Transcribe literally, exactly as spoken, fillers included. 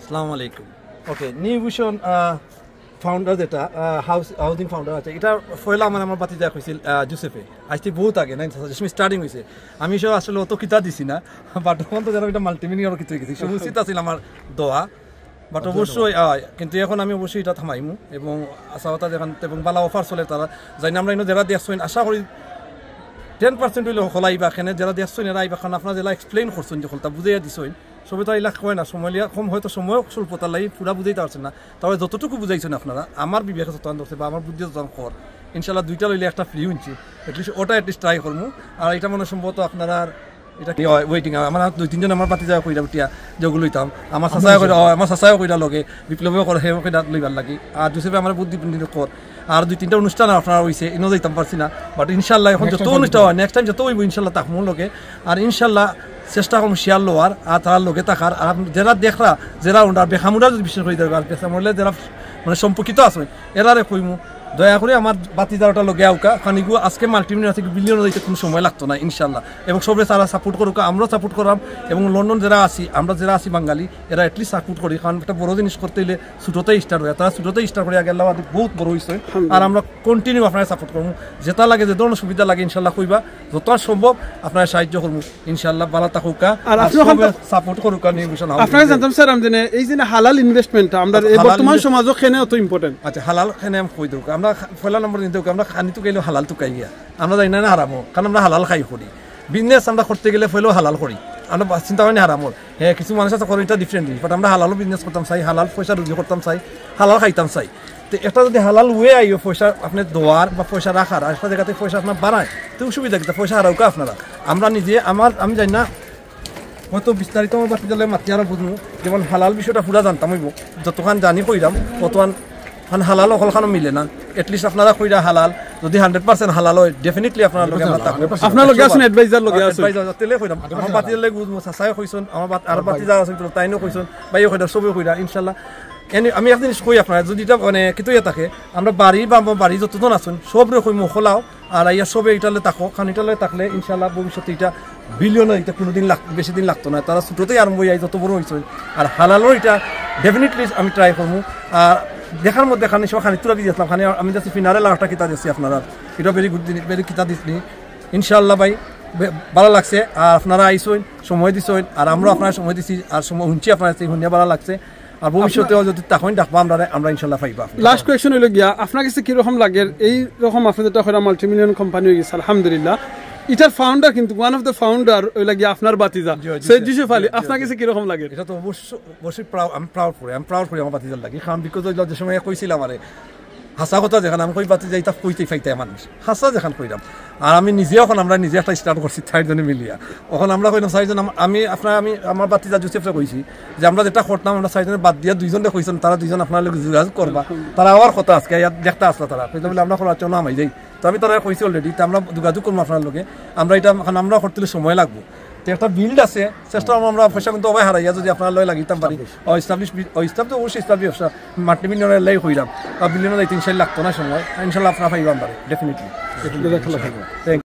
আসসালামু আলাইকুম। ওকে, new vision founder যেটা, হাউস হাউজিং ফাউন্ডার আছে, এটা পয়লা আমার আমার ভাতিজা কইছিল, আহ, জোসেফে। আইজ থাকি বহুত আগে, নাইন যে সময় স্টার্টিং হইছে, আমি সব আসলে অত কিতা দিছি না, বাট অখন তো যেন এটা মাল্টিমিলিয়নার কিতা গেছি, সব উচিত আছিল আমার দোয়া। বাট অবশ্যই, আহ, কিন্তু এখন আমি অবশ্যই এটা থামাইমু এবং আশা কথা যেখান এবং বালা অফার চলে তারা যাই না, আমরা এনে যারা দেখছইন, আশা করি টেন পার্সেন্ট হইলে হকল আইবা, এখানে যারা দেখছইন এরা আইবা, কারণ আপনারা যারা এক্সপ্লেইন করছইন যে হকলতা বুঝাইয়া দিছইন, সবে তো ইলা কয় না, সময় লিয়া কম, হয়তো সময় স্বল্পতার লাগি পুরা বুঝাইতে পারছেন না, তবে যতটুকু বুঝাইছেন আপনারা, আমার বিবেকে যতক্ষণ ধরছে বা আমার বুদ্ধি যতক্ষণ কর, ইনশাল্লাহ দুইটা লইলে একটা ফ্রি হুনছি, এটলিস্ট ওটা এটলিস্ট ট্রাই করমু। আর এটা মনে হয় সম্ভবত আপনারা এটা কি হয়, ওয়েটিং, আমার আর দুই তিনজন আমার ভাতিজা কইরা উঠিয়া যেগুলো লইতাম, আমার চাচায় কইরা, আমার চাচায় কইরা লগে, বিপ্লবেও করে, হেও কইরা লইবার লাগি। আর জোসেফে আমার বুদ্ধি বুদ্ধি কর, আর দুই তিনটা অনুষ্ঠান আপনারা হইছে, ইনো যাইতাম পারছি না, বাট ইনশাল্লাহ এখন যত অনুষ্ঠান হয়, নেক্সট টাইম যত হইব ইনশাল্লাহ তাকমু লগে। আর ইনশাল্লাহ চেষ্টা করমু শেয়ার লওয়ার, আর তারা লগে থাকার। আর আপ-, যারা দেখরা, যারা ওনার বেখামুরা যদি বিশেষ করে দেবে, আর বেখামুরলে যারা মানে সম্পর্কিত আছে, এরারে কইমু, দয়া করে আমার ভাতিজার ওটা লগে আউকা, খানিগু আজকে মাল্টিমিলিয়ন আছে, বিলিয়ন যাইতে কোনো সময় লাগতো না ইনশাল্লাহ। এবং সবে তারা সাপোর্ট করুক, আমরাও সাপোর্ট করাম। এবং লন্ডন যারা আছি, আমরা যারা আছি বাঙালি, এরা এটলিস্ট সাপোর্ট করি, কারণ একটা বড় জিনিস করতে হইলে ছোটতেই স্টার্ট হয়। তারা ছোটতেই স্টার্ট করে আগে আল্লাহ বহুত বড় হইছে। আর আমরা কন্টিনিউ আপনারা সাপোর্ট করবো, যেটা লাগে, যে ধরনের সুবিধা লাগে ইনশাল্লাহ কইবা, যত সম্ভব আপনারা সাহায্য করবো ইনশাল্লাহ। বালা থাকুকা, আর আর আপনি ওখান সবে সাপোর্ট করুকা নিউ ভিশন হাউস। আপনারা জানতাম স্যার, আমি জানি এই যে হালাল ইনভেস্টমেন্ট আমরা এই হালাল বর্তমান ইনভেস্ট- সমাজও কেনে অত ইম্পর্টেন্ট। আচ্ছা, হালাল কেনে আমি কই দেবো, আমরা খা-, পয়লা নম্বর দিন দেবো, আমরা খানি তো গেলে হালাল তো খাই গিয়া, আমরা জানি না, না হারামো, কারণ আমরা হালাল খাই করি। বিজনেস আমরা করতে গেলে পয়লাও হালাল করি, আমরা বা-, চিন্তা করি না হারামর। হ্যাঁ, কিছু মানুষ আছে করে, এটা ডিফারেন্ট জিনিস, বাট আমরা হালালও বিজনেস করতাম চাই, হালাল পয়সা রুজি করতাম চাই, হালাল খাইতাম চাই। তো একটা যদি হালাল ওয়ে আইও পয়সা আপনি দেওয়ার বা পয়সা রাখার, আর একটা জায়গাতে পয়সা আপনার বাড়ায়, তো সুবিধা কিতা? পয়সা হারাউকা আপনারা। আমরা নিজে, আমার, আমি জানি না, হয়তো বিস্তারিত আমার ভাতিজার লগে মাতি আরো বুঝবো, যেমন হালাল বিষয়টা পুরা জানতাম হইব, যতক্ষণ জানি কইরাম, অতক্ষণ, কারণ হালাল অকলখানো মিলে না। এটলিস্ট আপনারা কইরা হালাল, যদি হান্ড্রেড পার্সেন্ট হালাল হয়, ডেফিনেটলি আপনার লগে আমরা থাকবো। আপনার লগে আছেন, অ্যাডভাইজার লগে আছেন। অ্যাডভাইজার তেলে কইরাম, আমার ভাতিজার লগে বুঝবো, চাচায় কইছন, আমার ভাত-, আর ভাতিজা আছেন, তাইনও কইছন, ভাইও কইরা, সবে কইরা, ইনশাল্লাহ। এনে আমি এক জিনিস কই আপনারা, যদি এটা মানে কিতা ইয়া থাকে, আমরা বাড়ি বা আমার বাড়ি যতজন আছেন, সবরে কইমু খোলাও, আর আইয়া সবে ইটালে থাকো, কারণ ইটালে থাকলে ইনশাল্লাহ ভবিষ্যতে এটা বিলিয়ন, এটা কোনোদিন লাগ-, বেশি দিন লাগতো না। তারা ছোটতেই আরম্ভ হইয়া যত বড় হইছে, আর হালালও এটা ডেফিনেটলি আমি ট্রাই করবো। আর দেখার মধ্যে খানি সব খানি তুলা দিয়ে আসলাম, খানি আমি যাচ্ছি ফিনারে লাখটা কিতা দিচ্ছি আপনারা, এটা ভেরি গুড, ভেরি কিতা দিচ্ছি ইনশাল্লাহ ভাই। বে-, ভালা লাগছে, আর আপনারা আইসইন, সময় দিছইন, আর আমরাও আপনারা সময় দিছি, আর সময় হুনছি আপনারা, সেই হুনিয়া ভালা লাগছে। আর ভবিষ্যতেও যদি তখন ডাকবা আমরা, আমরা ইনশাল্লাহ পাইবা। লাস্ট কোয়েশ্চন হইল গিয়া, আপনার কাছে কিরকম লাগে এই রকম আপনি যেটা কইরা মাল্টিমিলিয়ন কোম্পানি হয়ে গেছে, আলহামদুলিল্লাহ, এটার ফাউন্ডার কিন্তু ওয়ান অফ দ্য ফাউন্ডার হইল গিয়া আপনার ভাতিজা জি, জি, সৈয়দ জি, ইউসুফ আলী, জি, আপনার জি। কাছে কিরকম লাগে? এটা তো অবশ্য-, অবশ্যই প্রাউ-, আমি প্রাউড করি, আমি প্রাউড করি আমার ভাতিজার লাগি, কারণ বিকজ হইল যে সময় কইছিলাম আরে হাসা কথা যেখানে আমি কই ভাতিজা এটা কইতেই পাইতায় মানুষ, হাসা যেখান কইরাম। আর আমি নিজে এখন, আমরা নিজে একটা স্টার্ট করছি চারজনে মিলিয়া। এখন আমরা কইলাম চারজন, আম-, আমি আপনার, আমি আমার ভাতিজা জোসেফরে কইছি যে আমরা যেটা করতাম, আমরা চারজনে বাদ দিয়া দুইজনরে কইছেন, তারা দুইজন আপনার লগে যোগাযোগ করবা। তারা আবার কথা আজকে ইয়াত দেখতা আসলা তারা। কইলাম বলে আমরা করার জন্য আমাই যাই। তো আমি তারা কইছি অলরেডি, তো আমরা যোগাযোগ করবো আপনার লগে। আমরা এটা এখন আমরা করতে সময় লাগবো। তো একটা বিল্ড আছে, চেষ্টা করবো আমরা পয়সা কিন্তু অবায় হারাইয়া যদি আপনার লগে লাগিতাম পারি। ও, এস্টাবলিশ বি-, ও, এস্টাব তো অবশ্যই এস্টাবলিশ ব্যবসা, মাল্টিমিলিয়নার লাই কইরাম। আর বিলিয়নার এই তিন চার লাখ তো না সময়, ইনশাল্লাহ আপনারা পাইবা আমরা, ডেফিনেটলি। জাযাকাল্লাহ খাইরান।